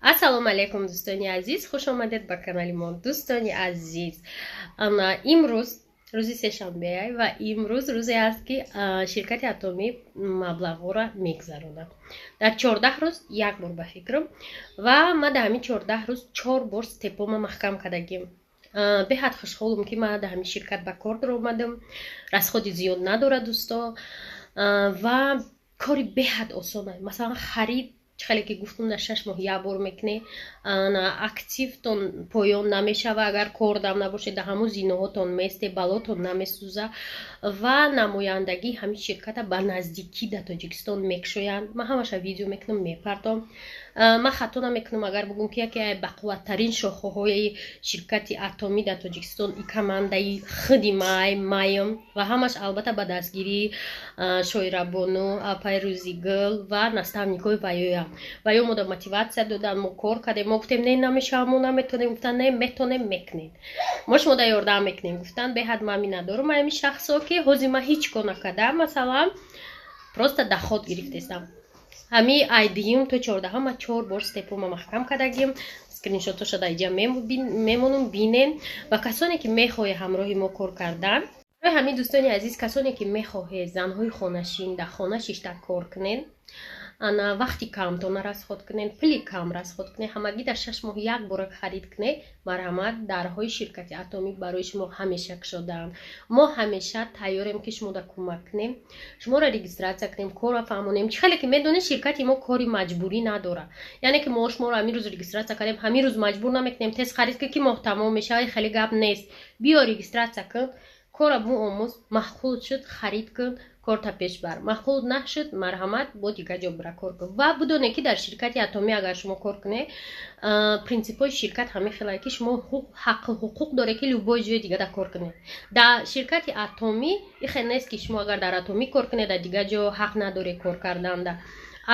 Ассалому алайкум, дӯстони азиз, хуш омадед ба канали мо. Дӯстони азиз, имрӯз рӯзи сешанбе ва имрӯз рӯзе аст, ки ширкати Атомӣ маблағҳоро мегузаронад. Дар 14 рӯз як бор, ба фикрам, ва ман дар ҳамин 14 рӯз чор бор степома маҳкам кардагим. Беҳад хушҳолам, ки ман дар ҳамин ширкат ба кор даромадам. Расходи зиёд надорад, дӯсто, ва кори беҳад осона. Масалан, харид, чӣ хеле ки гуфтум, дар 6 моҳ як бор мекунӣ, активтон поён намешава. Агар кордам набошед, дар ҳамун зиноҳотон месте, балотон намесӯза. Ва намояндагии ҳамин ширката ба наздикӣ дар Тоҷикистон мекушоянд. Ман ҳамаша видео мекунам, мепартом. Ман хато намекунам, агар бугум, ки яке бақувваттарин шохаҳои ширкати Атомӣ дар Тоҷикистон и командаи худи май маем ва ҳамаш, албатта, ба дастгирии Шоирабону, апай Рӯзигул ва наставникҳои ваёям. Ва ё мода мотиватсия додан, мо кор кардем. Мо гуфтем: «Не, намешава, мо наметонем». Гуфтан: «Не, метонем, мекунем, мо шумода ёрдам мекунем», гуфтан. Беҳад ман миннатдорам ҳамин шахсо, ки ҳозир ман ҳеҷ кор накардам, масалан, просто доход гирифтестам. Ҳами ай дуюм то 14-ҳам ман чор бор степома маҳкам кардагим. Скриншотоша дар иҷа мемонам, бинен. Ва касоне ки мехоҳе ҳамроҳи мо кор кардан, барои ҳамин, дӯстони азиз, касоне ки мехоҳед, занҳои хонашин, дар хона шишта кор кунен, ана вақти камтона расход кунен, пули кам расход кунен, ҳамагӣ дар 6 моҳ як бора харид кунед, марҳамат, дарҳои ширкати Атомӣ барои шумо ҳамеша кушодаанд. Мо ҳамеша тайёрем, ки шумода кӯмак кунем, шуморо регистрация кунем, корро фаҳмонем. Чӣ хеле ки медонед, ширкати мо кори маҷбурӣ надорад, яъне ки мо шуморо ҳамин рӯз регистрация кардем, ҳамин рӯз маҷбур намекунем: «Тез харид кун, ки моҳ тамом мешавад». Хеле гап нест. Биё, регистрация кун, кора буомӯз, маъқул шуд, харид кун, корта пеш бар, маъқул нашуд, марҳамат, бо дигар ҷо бира кор кун. Ва бидоне, ки дар ширкати Атомӣ агар шумо кор кунед, принсипҳои ширкат ҳамин хелае, ки шумо ҳаққу ҳуқуқ доред, ки любой ҷои дига да кор кунед. Дар ширкати Атомӣ ихел нест, ки шумо агар дар Атомӣ кор кунед, дар дигар ҷо ҳақ надоред кор карданда.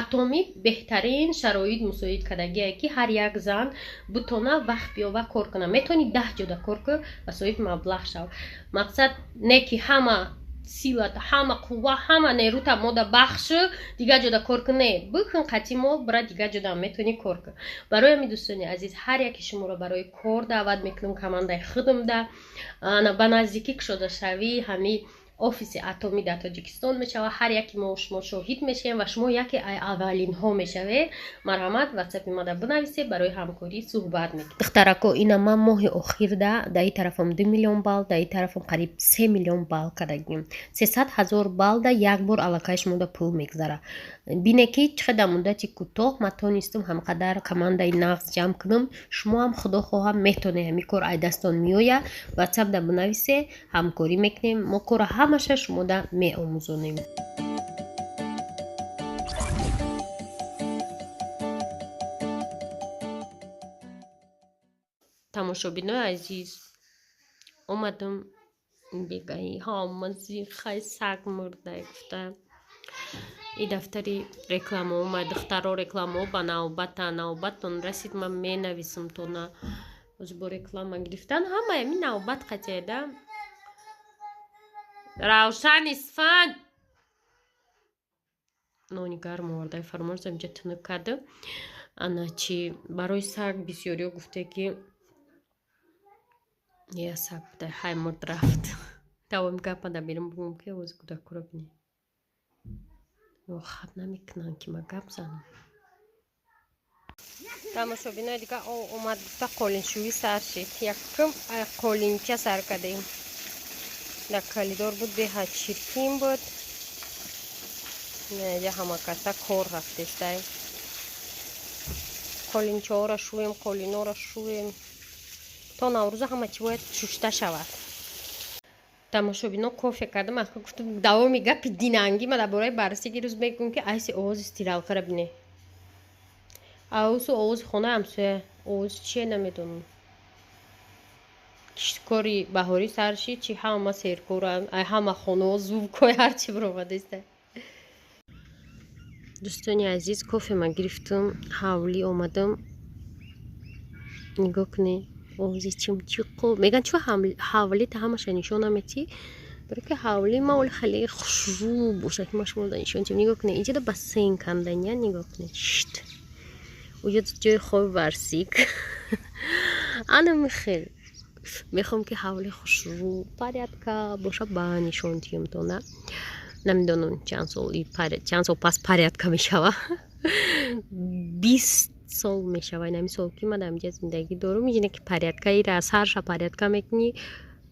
Атомӣ беҳтарин шароит мусоид кардагие, ки ҳар як зан бутона вақт биёва кор кунад. Метавонӣ 10 ҷода кор кун ва соҳиби маблағ шав. Мақсад не ки ҳама силата, ҳама қувва, ҳама нерӯта мода бахшу, дигар ҷода кор кун. Не, бикун қатъи мо, бира, дигар ҷода метавонӣ кор кун. Барои ҳамин, дӯстони азиз, ҳар яке шуморо барои кор даъват мекунам командаи худамда. Ба наздикӣ кушодашавии ҳамин офиси Атомӣ дар Тоҷикистон мешавад. Ҳар яке мо шумо шоҳид мешавем ва шумо яке аввалинҳо мешавед. Марҳамат, ватсапи мада бинависед, барои ҳамкорӣ суҳбат мекунем. Духтарако, ина ман моҳи охирда дар и тарафам 2 миллион балл, дар и тарафам қариб 3 миллион балл кардагим. 300 000 баллда як бор аллакай шумода пул мегзара. Бине, ки чӣ қадар муддати кӯтоҳ ман тонистам ҳамқадар командаи нағз ҷамъ кунам. Шумо ҳам, худо хоҳам, метонед, ҳамин кор ай дастон меояд. Ватсапда бинависе, ҳамкорӣ мекунем, мо кора ҳамаша шумода меомӯзонем. Тамошобинои азиз, омадам бегаи ҳомази хай саг мурдай гуфта. И дафтари реклама омад. Духтаро, рекламао ба навбата, навбатон расид, ман менависам тона. Оз бо реклама гирифтан ҳамаи ами навбат қатеда. Равшан Исфанд нони гарм овардай, фаромӯш инҷа тунук карда. Ана чи барои саг бисёриё гуфте, ки я саг буда, ҳай мурд, рафт. Давоми гапа да берем, бугум, ки оз кӯдакуро бинед, хаб намекунанд, ки ма гап занам. Тамошобинои дига, омад гуфта, қолиншӯӣ сар шид. Якум қолинча сар кардем, дар коридор буд, беҳад чиркин буд. Я ҳама каса кор рафтестай. Қолинчаҳоро шӯем, қолинҳоро шӯем, то Наврӯза ҳама чӣ бояд шушта шавад. Тамошобино, кофе кардам. Ака гуфтам, давоми гапи динангӣ ма дар бораи баррасиги рӯз мегӯм, ки айси овози стиралкара бине, аусу овози хонаи ҳамсоя, овози чие намедонам. Киштукори баҳорӣ сар шид, чи ҳама серкоранд, ай ҳама хонаҳо звукҳои ҳарчи баромадаиста. Дӯстони азиз, кофе ма гирифтам, ҳавлӣ омадам. Нигоҳ кунед, овози чимчиқо меган. Чӯ ҳавлита ҳамаша нишон наметӣ? Барои ки ҳавли ма оли хеле хушрӯ бошад, ки ма шумо нишон тем. Нигоҳ кунед, инҷода бассейн кандания. Нигоҳ кунед, шт. Уҷо ҷои хоби Барсик. Ана михел мехоҳам, ки ҳавли хушрӯ, порядка боша, ба нишон диҳамтона. Намедонам, чанд сол, чанд сол пас порядка мешава. 20 сол мешава инами сол, ки ман дар инҷа зиндагӣ дорам. Ине ки порядка ира сарша порядка мекунӣ,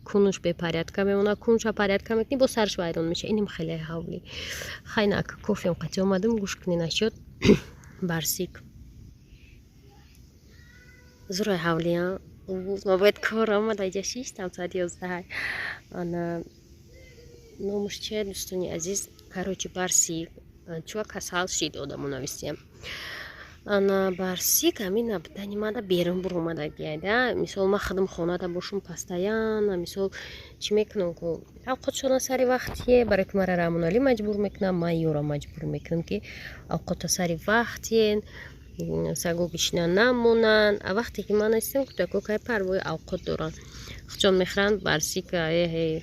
кунуш бепорядка мемонад, кунуша порядка мекунӣ, бо сарш вайрон меша. Иним хеле ҳавли. Хайнак кофеам қатӣ омадам, гӯш кунӣ нашуд. Барсик зурай ҳавлия. Ма бояд кор омада, иҷа шиштам, соати 11. Ана номуш чия, дӯстони азиз? Короче, Барсик чуа касал шид, одамо нависиям. Ана Барсик ҳамин набудани мада берун буромадагиайда. Мисол, ман худам хонада бошум постоянно, мисол, чӣ мекунам ку, авқотшона сари вақтие, барои ки мара Рамоналӣ маҷбур мекунам, ман ёро маҷбур мекунам, ки авқота сари вақтиен, саго гишна намонанд. А вақте ки ман нестам, кӯдако кай парвои авқот доранд, худшон мехӯранд. Барсик эҳе,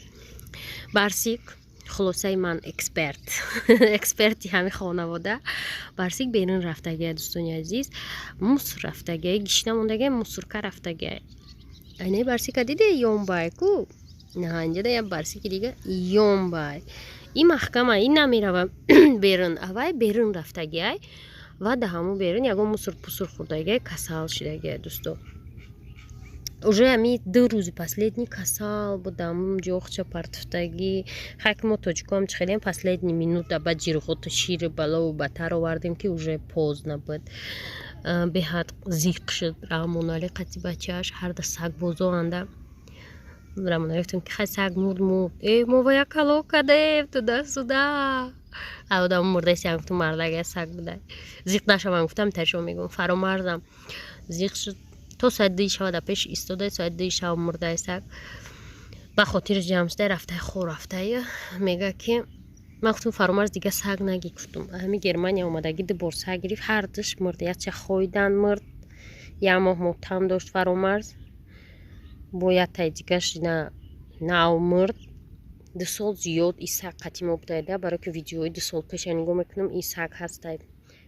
Барсик, хулосаи ман эксперт, эксперти ҳамин хонавода. Барсик берун рафтагия, дӯстони азиз, мусор рафтагия, гишна мондагия, мусорка рафтагия. Айнаи Барсика диде, ёмбай ку, инҷада як Барсики дига ёмбай. И маҳкама, ин намерава берун. Авай берун рафтагиай ва да ҳамун берун ягон мусор пусур хӯрдагиай, касал шидагиай, дӯсто. Уже ами 2 рӯзи последний касал будам, ҷохча партуфтагӣ. Хай, ки мо тоҷикоам чӣ хелем, последний минута ба ҷирғоту шири балову батар овардем, ки уже поздно буд. Беҳад зиқ шуд Раҳмоналӣ қати бачааш, ҳарда сагбозоанда. Рамоналӣ гуфтем, ки хай, саг мурд, мурд. Э, мо ва як кало кардем туда сюда, одам мурдаистиам. Гуфтум, мардага саг буда, зиқ нашавам, гуфтам, таршо мегӯм. Фаромарзам зиқ шуд, то соати 2 шава дар пеш истода, соати 2 шава мурдаи саг. Ба хотири ҷамъ шуда рафтаи, хор рафтаи. Мега, ки ман гуфтум: «Фаромарз, дига саг наги». Гуфтум, ҳами Германия омадагӣ ду бор саг гирифт, ҳардуш мурд. Якча хоидан мурд, як моҳ мотам дошт Фаромарз, бо яктаи дигаш нав мурд. 2 сол зиёд и саг қати мо будайда, барое ки видеои 2 сол пеша нигоҳ мекунам, и саг ҳастай.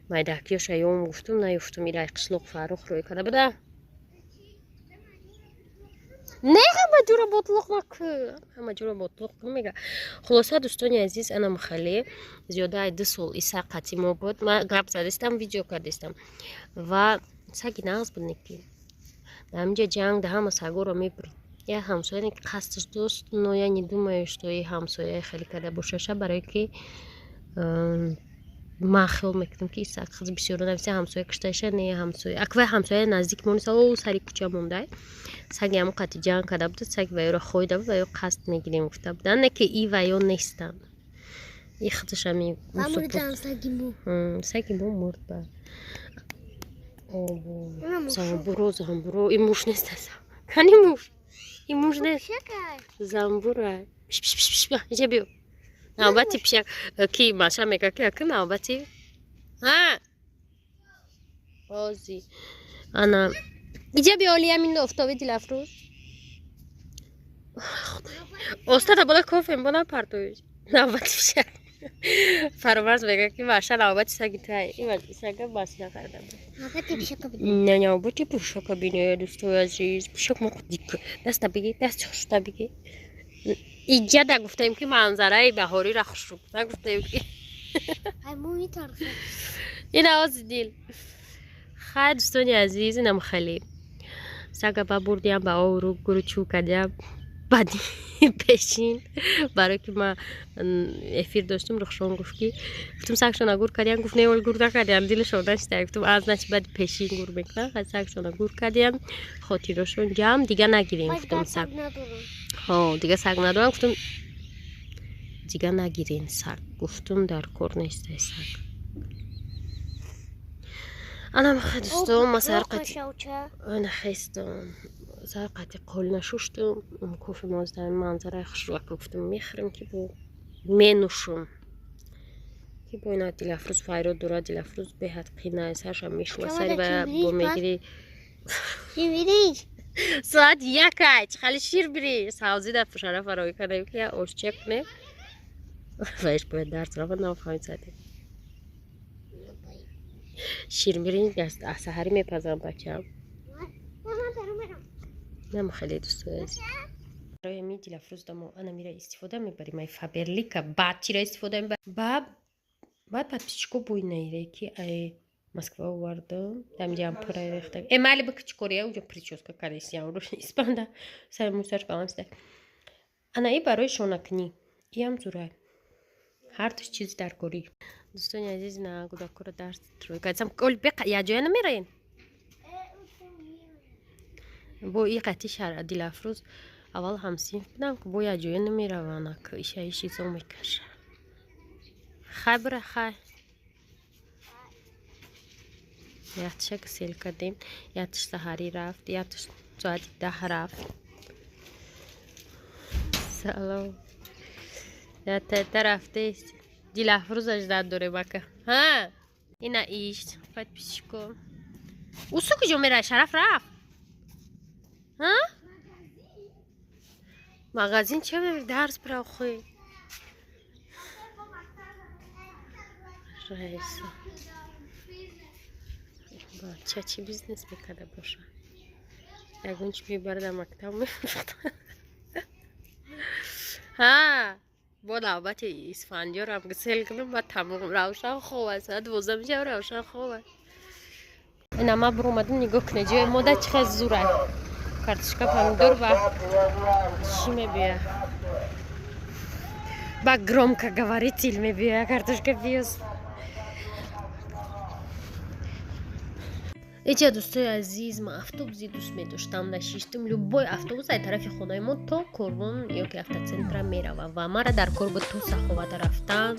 Майдакиёша ём гуфтум, наёфтум. Ира қишлоқ Фаррух рӯй карда буда. Не, ҳама ҷура ботлоқ накун, ҳама ҷура ботлоқ кун, мега. Хулоса, дӯстони азиз, ана махале зиёдаи 2 сол и саг қати мо буд. Ма гап задистам, видео кардистам ва саги нағз буд, неки дар ҳаминҷа ҷанг да ҳама сагоро мебурид. Як ҳамсоя ки қасдаш дост, но я не думаю, что и ҳамсояи хеле карда бошаша, барое ки ман хиёл мекунам, ки саг хаз бисёр нависа, ҳамсоя кушташа. Не, ҳамсоя аквай, ҳамсоя наздик монеса, о сари кӯча мондай. Саги ҳамо қати ҷанг карда буд, саги ваёро хоида буд, ваё қасд мегирем гуфта буданд, не ки и ваё нестанд, и худаш ами саги мо мурд. Ба замбуро, замбуро, и муш нест, кани муш, и муш нест, замбура. Иҷа биё, навбати пишак ки Маша мега, ки ака навбати ози. Ана иҷа биё, оли ҳамин офтоби Дилафрӯз остада бола кофем бо напартоиш. Навбати пишак. Фаромарз мега, ки Маша, навбати саги тай, сага машина харда. Не, навбати пишака бине, дӯстои азиз. Пишак мо дик даста биги, дасти хушта биги. Иҷада гуфтаем, ки манзараи баҳориро хушрӯ нагуфтаем, ки ин овози дил. Хай, дӯстони азиз, инам хеле сага ба бурдиям, ба овру гуручӯ кардиям. Баъди пешин, барое ки ман эфир доштум, Рухшон гуфт, ки гуфтум, сагшона гур кардиям? Гуфт: «Не, гур накардиям, дилашон нашида». Гуфтум: «Аз начи баъди пешин гур мекунам». Хай, сагшона гур кардиям, хотирошон ҷамъ, дига нагирем, гуфтум, саг. Ҳо, дига саг надорам, гуфтум, дига нагирен саг, гуфтум, дар кор нестай саг. Анам хай, дӯстон, ма сарқати сар қати қол нашуштум, кофе мозда, манзараи хушрӯака гуфтум, мехӯрем, ки бо менӯшум, ки бо ина Дилафрӯз файрод дорад. Дилафрӯз беҳад қинай, саршам мешува, сари ва бо мегири. Соат якай, чӣ хали шир бирӣ? Савзида шарафа рой кардем, ки я ошча кунем, ваиш бояд дарс равад, нафаҳмид соате. Ширбиринҷ саҳарӣ мепазам бачаам. Нам хеле дӯстои азиз. Барои ҳамин Дилафрӯз дамо ана мира истифода мебарем, ай Фаберлика, баъд чира истифода мебарем. Баъд подписчико бо инаире ки ай Москва овардам, дамҷаам пура рехта. Э майли бики чӣ кория, уҷо прическа кардесиям, рӯш испанда, сари мусаш баланд шуда. Ана и барои шонакунӣ. Иам зурай. Ҳар душ чизи даркорӣ. Дӯстони азиз, на кӯдакҳоро дарс рӯй кардам. Оли беқа якҷоя намераен? Бо и қати Дилафрӯз аввал ҳамсинф будам, бо якҷоя намераванд, иша ишизо мекаша. Хай бира, хай. Якташа гусел кардем, якташ саҳарӣ рафт, якташ соати 10 рафт. Салом. Ята рафтест. Дилафрӯзаш зад дорем ака. Ҳа? Ина ишт, подписчико. Усу куҷо меравад? Шараф рафт. Ҳа? Магазин ча мебари? Дарс бирав хӯй. Раиса. Бача чӣ бизнес мекарда боша? Ягон чӣ мебарда мактаб мефурӯхта. Ҳа, бо навбати Исфандиёрам гусел кунам, баъд тамом Равшан хоб аст. Соат 12 мешава, Равшан хоб аст. Ина ма биромадам, нигоҳ кунед, ҷои мода чӣ хел зур аст. Картошка, помидор ва чӣ мебиёяд? Ба громкоговоритель мебиёяд картошка, пиёз. Эҷа дӯстои азиз, ман автобуси дӯст медоштам, нашиштам. Любой автобус ай тарафи хонаи мо то Корвон ё ки автоцентра мерава ва мара дар кор буд то Саховата рафтан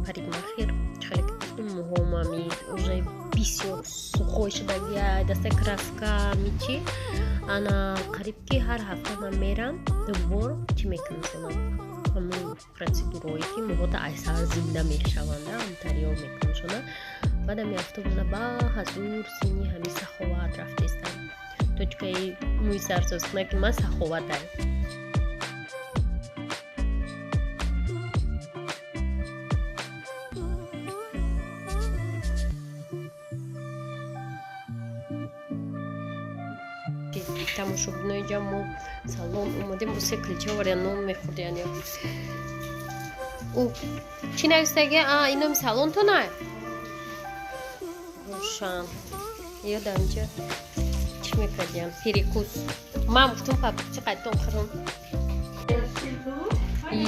парикмахер. Хеле ки гуфтум, муҳомами уже бисёр сухой шудагия, даста краска мичи. Ана қариб ки ҳар ҳафта ман мерам дубор, чӣ мекунам шуно? Ҳамун процедураое ки муҳота айсар зинда мешаванда, ҳамтариё мекунам шуно. Баъд ами автобуса ба ҳазур сини ҳами Саховат рафтестам. Точкаи мӯи сарсоз кунад ки ман Саховатай. Тамошобинои ҷа, мо салон омадем, бо се килча овардем, нон мехӯрдем. Ӯ чӣ навистаги? А, ин номи салонтонай? Рӯшан. Ё дар инҷа чӣ мекардиям? Перекус. Ман гуфтум папчи қайтон хӯрам.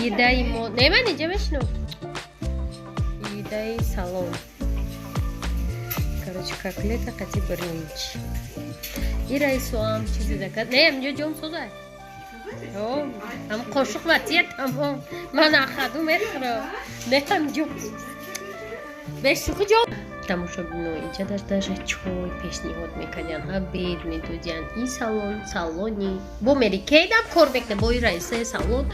Едаи мо. Не, ман инҷа мешинам. Едаи салон. Короче, котлета қати биринҷ. И раисуам чизе заказ. Не, инҷо ҷом созай. Ҳам қошуқ ва тия тамом. Ман ахаду мехӯрам. Не, ҳам ҷом. Бешухи ҷом. Тамошобино, инҷа дар даже чой пешниҳод мекардиан, обед медодиан. Ин салон салони бо Мерикейдам кор мекунад, бо и раисаи салон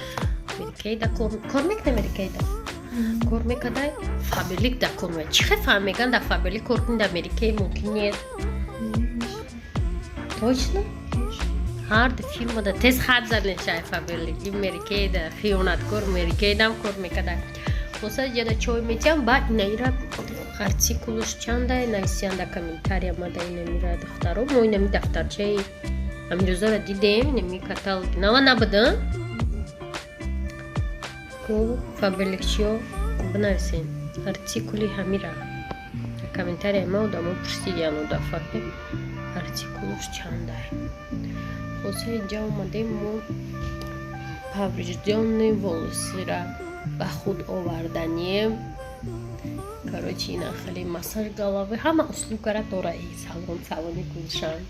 Мерикейда кор мекунад, Мерикейда кор мекардай, Фаберлик да кор мекунад. Чӣ хел фаҳм мекунад, дар Фаберлик кор кунӣ, дар Мерикей мумкин нест? Точно? Ҳар ду фирмада тез хат занешай Фаберлик. Ин Мерикейда хиёнаткор, Мерикейдам кор мекардай. Хулоса, ҷада чой метиҳам, баъд инаира артикулуш чандай нависиян дар комментария мада инамира духтаро. Мо инами дафтарчаи ҳамирӯзаро дидем, инами каталог нава набуда ку фаберликчиё, бинависен артикули ҳамира дар комментария. Ма одамо пурсидиян у дафъа ки артикулуш чандай. Хулоса, инҷа омадем мо поврежденные волосира ба худ оварданием. Короче, ина хеле массаж головы, ҳама услугара дора и салон, салони Гулшан.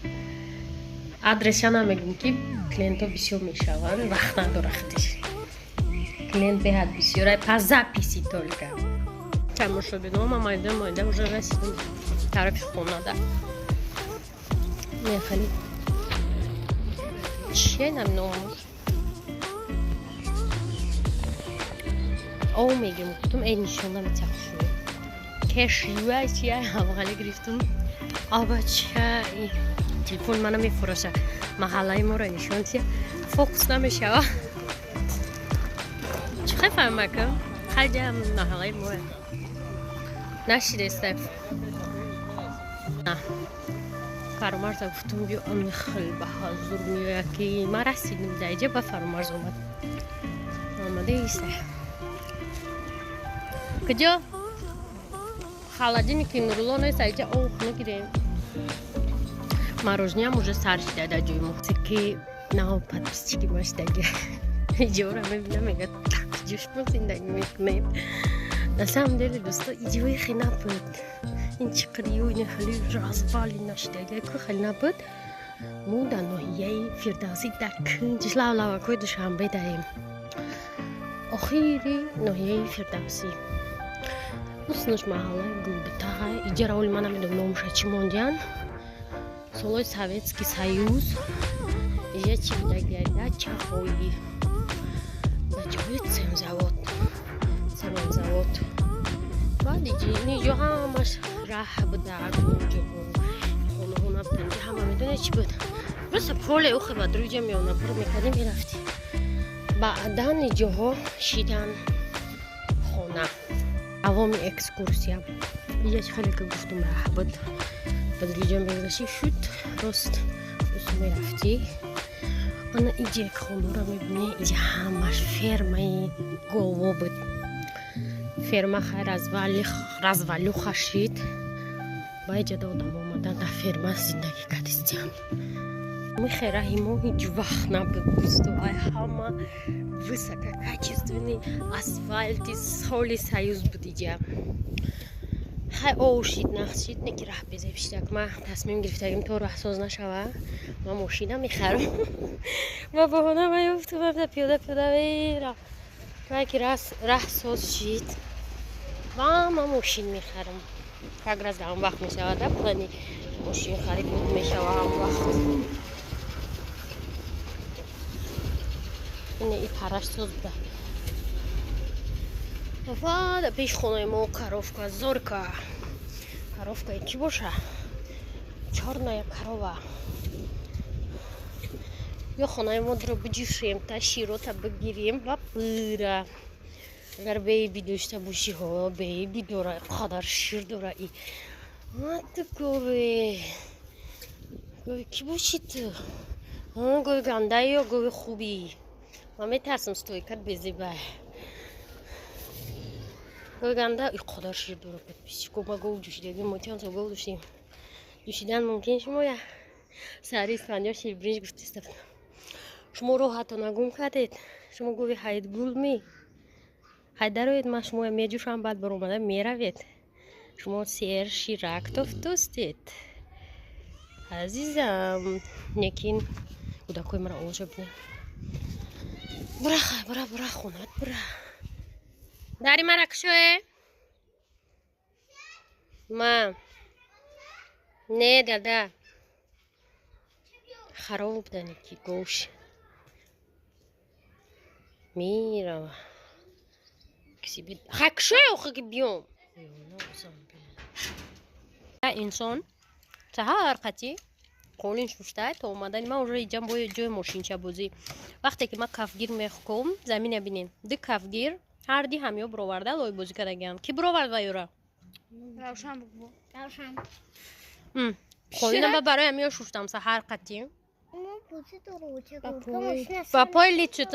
Адреса намегӯм ки клиентҳо бисёр мешаванд, вақт надора худиш. Клиент беҳад бисёр, по записи только. Тамошобино, ма майда майда уже расидем тарафи хонада. Не, хеле чие намномуш? О, мегим, гуфтум, эй нишон наметя хушрӯй. Кешюа чия ҳавғале гирифтум. Абача, телефон мана мефуроша. Маҳаллаи моро нишон тия. Фокус намешава. Чӣ хел фаҳмакам? Хайҷа маҳаллаи моя. Нашидестай. Фаромарза гуфтум, биё, хел ба ҳазур меояд, ки ман расидим даиҷа, ба Фаромарз омад, омада иста. Куҷо холодильники Нурулло нест, аиҷа ов нагирем. Мороженое уже сар шида дар ҷои мо, ки нав подписчики ма шидаги иҷора мебинам, мега: «Куҷо шумо зиндагӣ мекунед?» На самом деле, дӯсто, иҷои хе набуд, ин чӣ қирию ин хеле развалина шидаги ку хеле набуд. Мо дар ноҳияи Фирдавсӣ, дар кунҷи лавлавакҳои Душанбе даем, охири ноҳияи Фирдавсӣ, ҳуснуш маҳаллаи Гулбутаға. Иҷара оли ман намедонам номуша чӣ мондиян. Солҳои Советский Союз иҷа чӣ будагида, чахои бачаҳои цемзавод, цементзавод. Баъд иниҷо ҳамаш раҳ буда, ҷоҳо хонаҳо набуданд. Ҳама медонед чӣ буд? Просто поле ухе ба друҷа меона бур мекардем, мерафтем. Баъдан иҷоҳо шидан хона. Авоми экскурсия иҷа хеле ки гуфтум, раҳ буд, ба друҷа мегузашти, шуд рост усу мерафтӣ. Ана иҷа як хонура мебинӣ, иҷа ҳамаш фермаи гово буд. Ферма хай развалюха шид, ба иҷада одам омадан, дар ферма зиндагӣ кардистиян. Михе раҳи мо ҳеҷ вақт набуд, дӯсто, ай ҳама высококачественный асфальти соли Союз буд иҷа. Хай, ов шид, нақс шид, не ки раҳ безеб шидак. Ма тасмим гирифтагим, то раҳсоз нашава, ман мошина мехарам. Ма баҳона меёфтум, пиёда пиёда мера. Ки раҳ соз шид ва ман мошин мехарам. Как раз дар он вақт мешавад, плани мошин харид мешава ҳам вақт. Ине и параш соз буда. Ва дар пеши хонаи мо коровка, Зорка. Коровкаи чӣ боша? Чёрная корова. Ё хонаи мо дро биҷӯшем, та широта бигирем ва пыра. Агар бейби дошта бошӣ, ҳо, бейби дора, қадар шир дора. И ту гове. Гови кӣ бошӣ ту? Гови гандаи ё гови хубӣ? Ман метарсам, стойкат безебай. Гови ганда и қадар шир дора, подписчико. Ма гов ҷӯшидагӣ, мо чанд сол гов доштем. Ҷӯшидан мумкин шумоя? Сари Исфандиёр ширбиринҷ гуфтиста. Шумо роҳатона гум кардед. Шумо гови ҳайдгул ми? Ҳай, дароед, ман шумоя меҷӯшам, баъд баромада меравед. Шумо сер ширак тофтостед. Азизам, некин кӯдакҳои маро овоза бинед. Бура, хай, бура, бура, хонат бура. Дари мара кушое? Ма. Не, дада. Хароб будани ки гӯш. Мерава. Хай, кушое, охи ки биём. Инсон саҳар қатӣ қолин шуштай, то омадани ман уже иҷам бо ҷои мошинчабозӣ. Вақте ки ман кафгир мехком, замина бинем, ду кафгир ҳарди ҳамё бироварда, лойбозӣ кардагиам. Ки бировард ва ёра? Қолина ба барои ҳамё шуштам саҳар қатӣ. Ба пой лит шуд.